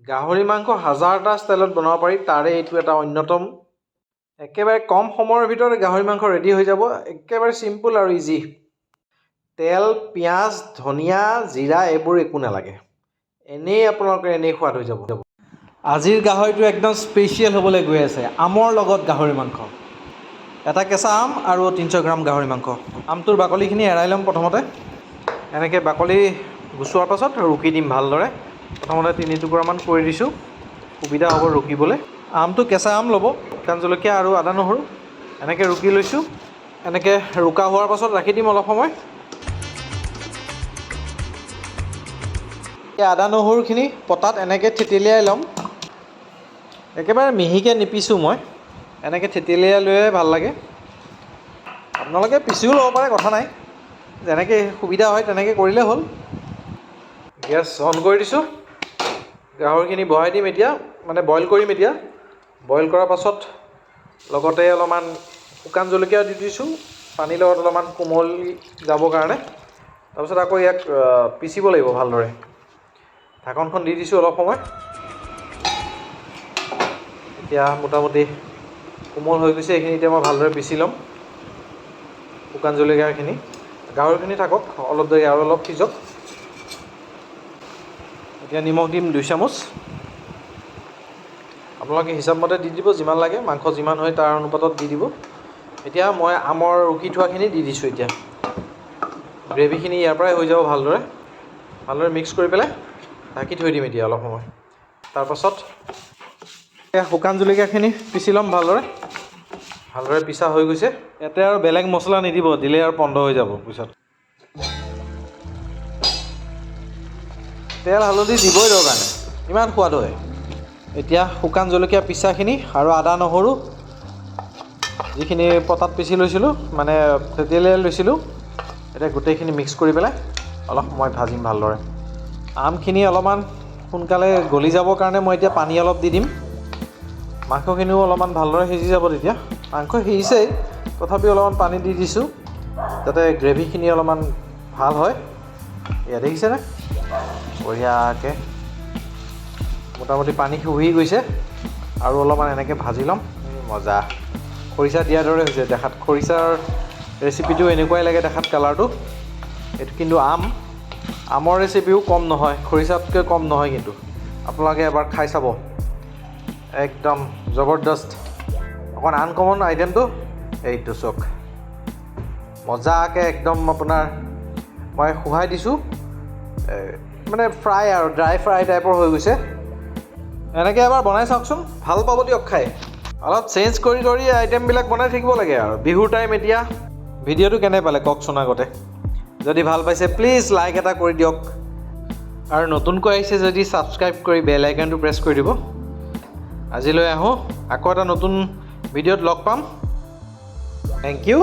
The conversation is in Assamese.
গাহৰি মাংস হাজাৰটা ষ্টাইলত বনাব পাৰি, তাৰে এইটো এটা অন্যতম। একেবাৰে কম সময়ৰ ভিতৰত গাহৰি মাংস ৰেডি হৈ যাব, একেবাৰে চিম্পুল আৰু ইজি। তেল, পিঁয়াজ, ধনিয়া, জিৰা এইবোৰ একো নালাগে, এনেই আপোনালোকে এনেই সোৱাদ হৈ যাব। আজিৰ গাহৰিটো একদম স্পেচিয়েল হ'বলৈ গৈ আছে। আমৰ লগত গাহৰি মাংস। এটা কেঁচা আম আৰু 300 গ্ৰাম গাহৰি মাংস। আমটোৰ বাকলিখিনি এৰাই ল'ম প্ৰথমতে। এনেকৈ বাকলি গুচোৱাৰ পাছত ৰুকি দিম ভালদৰে। প্ৰথমতে তিনি টুকুৰামান কৰি দিছোঁ, সুবিধা হ'ব ৰুকিবলৈ। আমটো কেঁচা আম ল'ব। শুকান জলকীয়া আৰু আদা নহৰু এনেকৈ ৰুকি লৈছোঁ। এনেকৈ ৰুকা হোৱাৰ পাছত ৰাখি দিম অলপ সময়। এই আদা নহৰুখিনি পটাত এনেকৈ থেতেলিয়াই ল'ম। একেবাৰে মিহিকৈ নিপিছোঁ মই, এনেকৈ থেতেলিয়াই লৈয়ে ভাল লাগে। আপোনালোকে পিচিও ল'ব পাৰে, কথা নাই। যেনেকৈ সুবিধা হয় তেনেকৈ কৰিলে হ'ল। গেছ অন কৰি দিছোঁ। গাহৰিখিনি বহাই দিম এতিয়া, মানে বইল কৰিম এতিয়া। বইল কৰাৰ পাছত লগতে অলপমান শুকান জলকীয়া দি দিছোঁ, পানীৰ লগত অলপমান কোমলি যাবৰ কাৰণে। তাৰপিছত আকৌ ইয়াক পিচিব লাগিব ভালদৰে। ঢাকনখন দি দিছোঁ অলপ সময়। এতিয়া মোটামুটি কোমল হৈ গৈছে এইখিনি। এতিয়া মই ভালদৰে পিচি ল'ম শুকান জলকীয়াখিনি। গাহৰিখিনি থাকক অলপ দেৰি, আৰু অলপ সিজক। এতিয়া নিমখ দিম 2 চামুচ। আপোনালোকে হিচাপমতে দি দিব যিমান লাগে, মাংস যিমান হয় তাৰ অনুপাতত দি দিব। এতিয়া মই আমৰ ৰুকি থোৱাখিনি দি দিছোঁ। এতিয়া গ্ৰেভিখিনি ইয়াৰ পৰাই হৈ যাব। ভালদৰে ভালদৰে মিক্স কৰি পেলাই ঢাকি থৈ দিম এতিয়া অলপ সময়। তাৰপাছত এতিয়া শুকান জলকীয়াখিনি পিচি ল'ম ভালদৰে। ভালদৰে পিচা হৈ গৈছে। ইয়াতে আৰু বেলেগ মছলা নিদিব, দিলে আৰু বন্ধ হৈ যাব পিছত। তেল হালধি দিবই দৰকাৰ নাই, ইমান সোৱাদ হয়। এতিয়া শুকান জলকীয়া পিচাখিনি আৰু আদা নহৰু যিখিনি পটাত পিচি লৈছিলোঁ, মানে থেতেলিয়াই লৈছিলোঁ, এতিয়া গোটেইখিনি মিক্স কৰি পেলাই অলপ সময় ভাজিম ভালদৰে। আমখিনি অলপমান সোনকালে গলি যাবৰ কাৰণে মই এতিয়া পানী অলপ দি দিম। মাংসখিনিও অলপমান ভালদৰে সিজি যাব তেতিয়া। মাংস সিজিছেই, তথাপিও অলপমান পানী দি দিছোঁ যাতে গ্ৰেভিখিনি অলপমান ভাল হয়। এয়া দেখিছেনে, বঢ়িয়াকৈ মোটামুটি পানী শুহি গৈছে। আৰু অলপমান এনেকৈ ভাজি ল'ম। এই মজা, খৰিচা দিয়াৰ দৰে হৈছে দেখাত। খৰিচাৰ ৰেচিপিটো এনেকুৱাই লাগে দেখাত কালাৰটো। এইটো কিন্তু আমৰ ৰেচিপিও কম নহয়, খৰিচাতকৈ কম নহয় কিন্তু। আপোনালোকে এবাৰ খাই চাব, একদম জবৰদস্ত। অকণ আনকমন আইটেমটো এইটো চাওক, মজাকৈ একদম আপোনাৰ মই শোহাই দিছোঁ। মানে ফ্ৰাই আৰু ড্ৰাই ফ্ৰাই টাইপৰ হৈ গৈছে। এনেকৈ এবাৰ বনাই চাওকচোন, ভাল পাব দিয়ক খাই। অলপ চেঞ্জ কৰি কৰি আইটেমবিলাক বনাই থাকিব লাগে আৰু বিহুৰ টাইম এতিয়া। ভিডিঅ'টো কেনে পালে কওকচোন আগতে। যদি ভাল পাইছে, প্লিজ লাইক এটা কৰি দিয়ক আৰু নতুনকৈ আহিছে যদি ছাবস্ক্ৰাইব কৰি বেল আইকনটো প্ৰেছ কৰি দিব। আজিলৈ আহোঁ, আকৌ এটা নতুন ভিডিঅ'ত লগ পাম। Thank U.